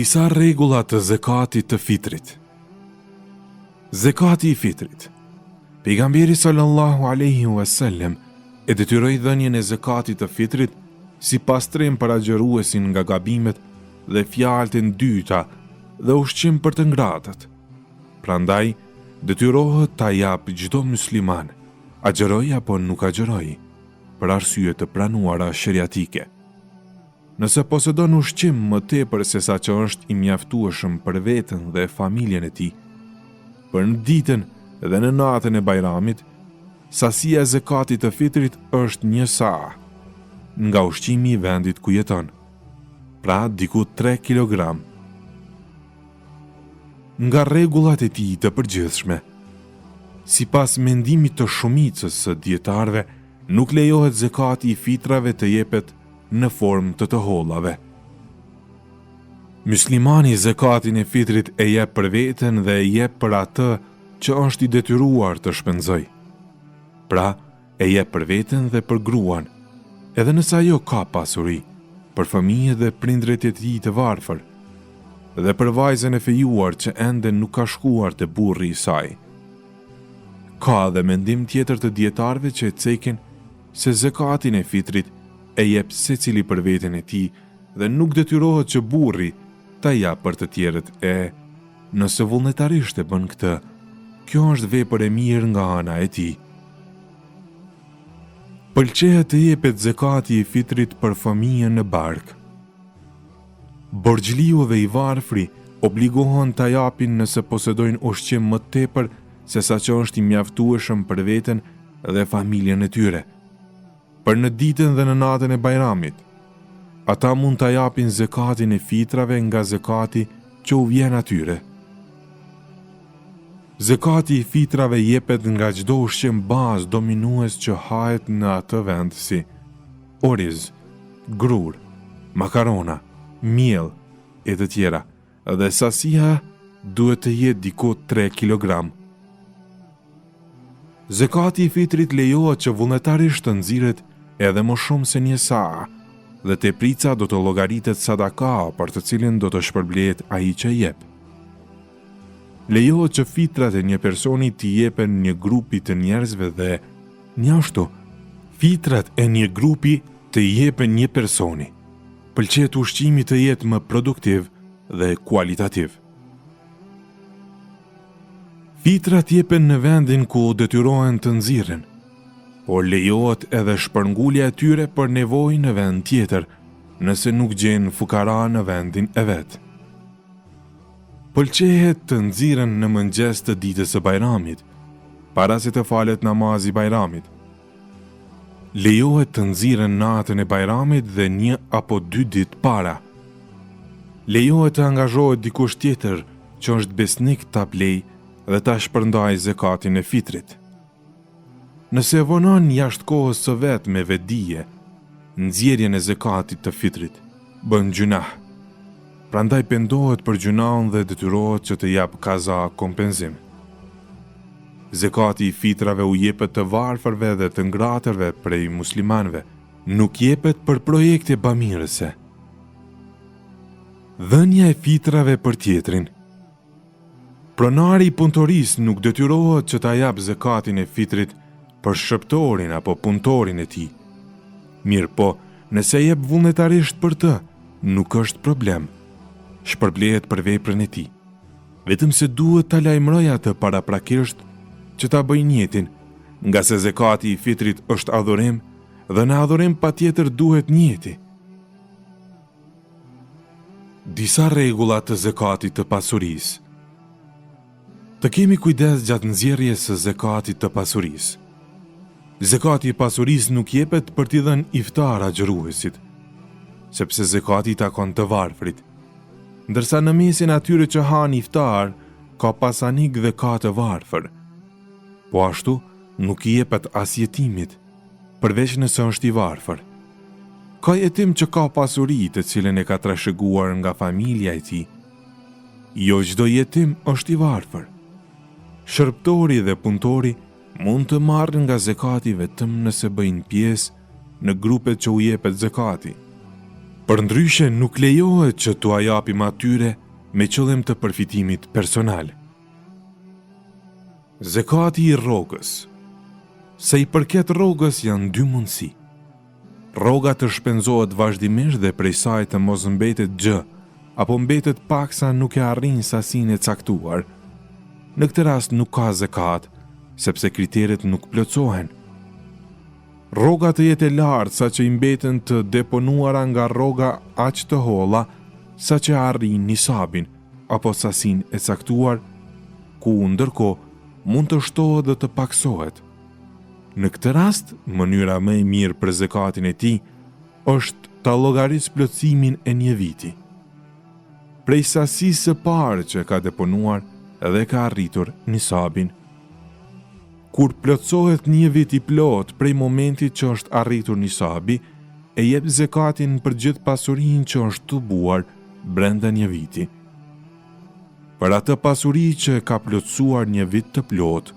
Disa rregulla të zekatit të fitrit. Zekati i fitrit. Pejgamberi sallallahu alaihi wasallam e detyroi dhënien e zekatit të fitrit si pastrim për agjëruesin nga gabimet dhe fjalët e ndyta dhe ushqim për të ngratët. Prandaj, detyrohet ta japë çdo musliman, agjëroi apo nuk agjëroi, për arsye të pranuara sheriatike. Nëse posedon ushqim më tepër sesa që është i mjaftueshëm për veten dhe familjen e tij, për në ditën dhe në natën e Bajramit, sasia e zekatit të fitrit është një sa nga ushqimi i vendit ku jeton, pra diku 3 kg. Nga rregullat e tij të përgjithshme, sipas mendimit të shumicës së dijetarëve, nuk lejohet zekati i fitrave të jepet në formë të të hollave. Myslimani zekatin e fitrit e jep për veten dhe e jep për atë që është i detyruar të shpenzojë. Pra, e jep për veten dhe për gruan, edhe nëse ajo ka pasuri, për fëmijët dhe prindërit e tij të varfër, dhe për vajzën e fejuar që ende nuk ka shkuar te burri i saj. Ka edhe mendim tjetër të dijetarëve që e cekin se zekatin e fitrit e jep secili për veten e tij dhe nuk detyrohet që burri ta japë për të tjerët e, nëse vullnetarisht e bën këtë, kjo është vepër e mirë nga ana e tij. Pëlqehet të jepet zekati i fitrit për fëmijën në bark. Borxhliu dhe i varfri obligohen ta japin nëse posedojnë ushqim më tepër sesa që është i mjaftueshëm për veten dhe familjen e tyre. Për në ditën dhe në natën e Bajramit, ata mund ta japin zekatin e fitrave nga zekati që u vjen atyre. Zekati i fitrave jepet nga çdo ushqim bazë dominues që hahet në atë vend si oriz, grurë, makarona, miell e të tjera dhe sasia duhet të jetë diku 3 kilogram. Zekati i fitrit lejohet që vullnetarisht të nxirret edhe më shumë se një sa dhe teprica do të llogaritet sadaka për të cilën do të shpërblehet ai që jep. Lejohet që fitrat e një personi t'i jepen një grupi të njerëzve dhe njashtu fitrat e një grupi të jepen një personi. Pëlqehet ushqimi të jetë më produktiv dhe kualitativ. Fitrat jepen në vendin ku detyrohen të nxirren, por lejohet edhe shpërngulja e tyre për nevojë në vend tjetër, nëse nuk gjen fukara në vendin e vet. Pëlqehet të nxirren në mëngjes të ditës së Bajramit, para se të falet namazi i Bajramit. Lejohet të nxirren natën e Bajramit dhe një apo dy ditë para. Lejohet të angazhohet dikush tjetër që është besnik ta blejë dhe ta shpërndajë zekatin e fitrit. Nëse e vonon jashtë kohës së vet me vetëdije nxjerrjen e zekatit të fitrit, bën gjynah. Prandaj pendohet për gjynahun dhe detyrohet që të japë kaza kompenzim. Zekati i fitrave u jepet të varfërve dhe të ngratërve prej muslimanëve, nuk jepet për projekte bamirëse. Dhënia e fitrave për tjetrin. Pronari i punëtorisë nuk detyrohet që ta japë zekatin e fitrit për shërbëtorin apo punëtorin e tij. Mirëpo, nëse e jep vullnetarisht për të, nuk është problem. Shpërblehet për veprën e tij. Vetëm se duhet ta lajmërojë atë paraprakisht që ta bëjë nijetin, ngase zekati i fitrit është adhurim dhe në adhurim patjetër duhet nijeti. Disa rregulla të zekatit të pasurisë. Të kemi kujdes gjatë nxjerrjes së zekatit të pasurisë. Zekati i pasurisë nuk jepet për t'i dhënë iftar agjëruesit, sepse zekati i takon të varfrit. Ndërsa në mesin e atyre që hanë iftar, ka pasanikë dhe ka të varfër. Po ashtu, nuk i jepet as jetimit, përveç nëse është i varfër. Ka jetim që ka pasuri të cilën e ka trashëguar nga familja e tij. Jo çdo jetim është i varfër. Shërbëtori dhe punëtori mund të marrin nga zekati vetëm nëse bëjnë pjesë në grupet që u jepet zekati. Përndryshe nuk lejohet që t'ua japim atyre me qëllim të përfitimit personal. Zekati i rrogës Sa i përket rrogës janë dy mundësi. Rroga të shpenzohet vazhdimisht dhe prej saj të mos mbetet gjë, apo mbetet pak sa nuk e arrin sasinë e caktuar. Në këtë rast nuk ka zekat, sepse kriteret nuk plotësohen. Rroga të jetë e lartë sa që i mbeten të deponuara nga rroga aq të holla sa që arrijnë nisabin apo sasinë e caktuar, ku ndërkohë mund të shtohet dhe të pakësohet. Në këtë rast, mënyra më e mirë për zekatin e tij është ta llogarisë plotësimin e një viti. Prej sasisë së parë që ka deponuar dhe ka arritur nisabin. Kur plotësohet një vit i plotë prej momentit që është arritur nisabi, e jep zekatin për gjithë pasurinë që është tubuar brenda një viti. Për atë pasuri që ka plotësuar një vit të plotë,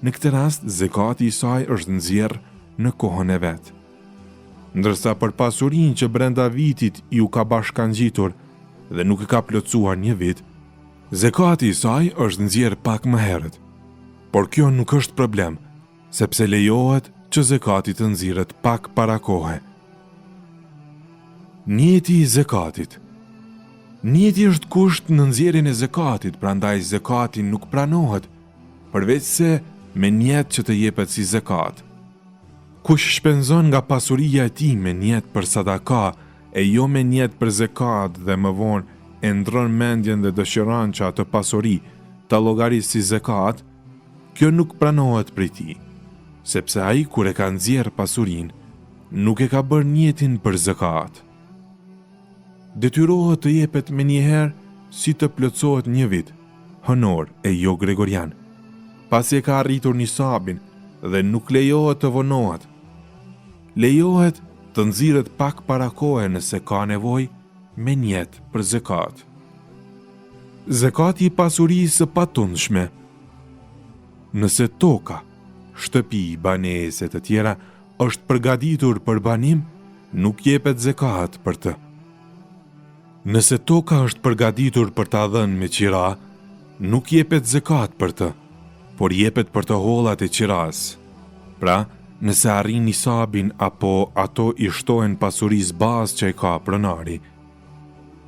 në këtë rast zekati i saj është nxjerrë në kohën e vet. Ndërsa për pasurinë që brenda vitit iu ka bashkangjitur dhe nuk e ka plotësuar një vit, zekati i saj është nxjerrë pak më herët. Por kjo nuk është problem, sepse lejohet që zekati të nxirret pak para kohe. Nijeti i zekatit Nijeti është kusht në nxjerrjen e zekatit, prandaj zekati nuk pranohet, përveçse me nijet që të jepet si zekat. Kush shpenzon nga pasuria e tij me nijet për sadaka e jo me nijet për zekat dhe më vonë e ndrron mendjen dhe dëshiron që atë pasuri ta llogarisë si zekat, kjo nuk pranohet prej tij, sepse ai kur e ka nxjerrë pasurinë, nuk e ka bërë nijetin për zekat. Detyrohet të jepet menjëherë si të plotësohet një vit, hënor e jo gregorian, pasi e ka arritur nisabin dhe nuk lejohet të vonohet. Lejohet të nxirret pak para kohe nëse ka nevojë me nijet për zekat. Zekati i pasurisë së patundshme Nëse toka, shtëpi, banesë e të tjera është përgatitur për banim, nuk jepet zekat për të. Nëse toka është përgatitur për ta dhënë me qira, nuk jepet zekat për të, por jepet për të hollat e qirasë. Pra, nëse arrin nisabin apo ato i shtohen pasurisë bazë që e ka pronari.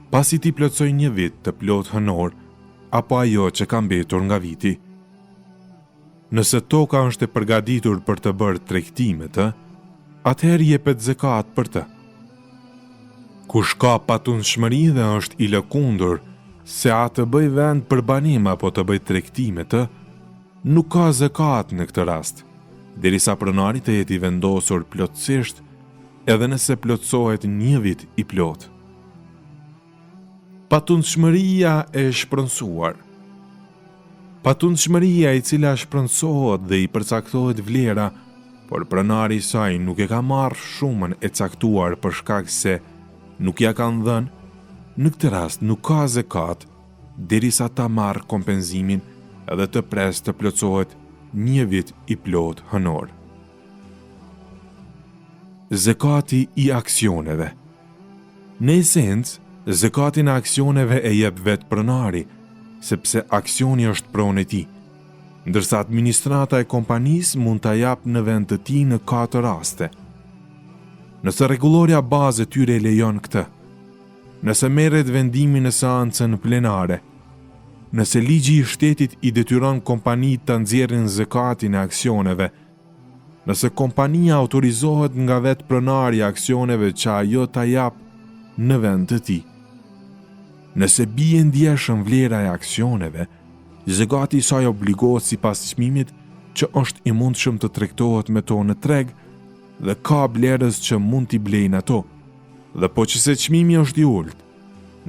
Pasi t'i plotësojë një vit të plotë hënor, apo ajo që ka mbetur nga viti. Nëse toka është e përgatitur për të bërë tregti me të, atëherë jepet zekat për të. Kush ka patundshmëri dhe është i lëkundur se a të bëjë vend për banim apo të bëjë tregti me të, nuk ka zekat në këtë rast, derisa pronari të jetë i vendosur plotësisht edhe nëse plotësohet një vit i plotë. Patundshmëria e shpronësuar Patundshmëria e cila shpronësohet dhe i përcaktohet vlera, por pronari i saj nuk e ka marrë shumën e caktuar për shkak se nuk ia kanë dhënë, në këtë rast nuk ka zekat derisa ta marrë kompenzimin dhe të presë të plotësohet një vit i plotë hënor. Zekati i aksioneve Në esencë, zekatin e aksioneve e jep vetë pronari, sepse aksioni është pronë e tij. Ndërsa administrata e kompanisë mund ta japë në vend të tij në katër raste. Nëse rregullorja bazë e tyre e lejon këtë, nëse merret vendimi në seancën plenare, nëse ligji i shtetit i detyron kompanitë ta nxjerrin zekatin e aksioneve, Nëse kompania autorizohet nga vetë pronari i aksioneve që ajo ta japë në vend të tij. Nëse bie ndjeshëm vlera e aksioneve, zekati i saj obligohet sipas çmimit që është i mundshëm të tregtohet me to në treg dhe ka blerës që mund t'i blejnë ato. Dhe po që se çmimi është i ulët,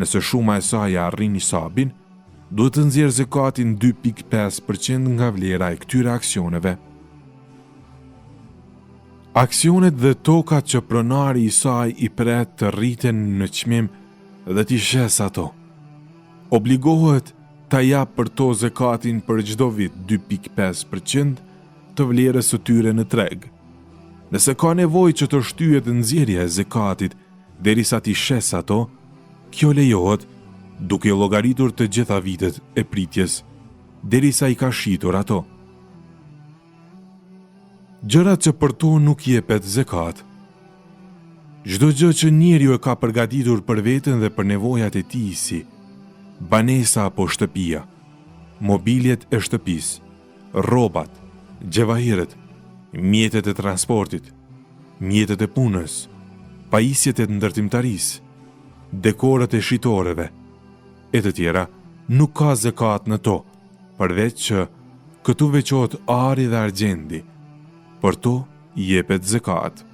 nëse shuma e saj e arrin nisabin, duhet të nxjerrë zekatin 2.5% nga vlera e këtyre aksioneve. Aksionet dhe tokat që pronari i saj i pret të rriten në çmim dhe t'i shesë ato. Obligohet ta japë për to zekatin për çdo vit 2.5% të vlerës së tyre në treg. Nëse ka nevojë që të shtyhet nxjerrja e zekatit. derisa t'i shesë ato, kjo lejohet duke i llogaritur të gjitha vitet e pritjes, derisa i ka shitur ato. Gjërat që për to nuk jepet zekat. Çdo gjë që njeriu e ka përgatitur për veten dhe për nevojat e tij si banesa apo shtëpia, mobiljet e shtëpisë, rrobat, xhevahirët, mjetet e transportit, mjetet e punës, pajisjet e ndërtimtarisë, dekoret e shitoreve, e të tjera, nuk ka zekat në to, përveç që këtu veçohet ari dhe argjendi, për to jepet zekat.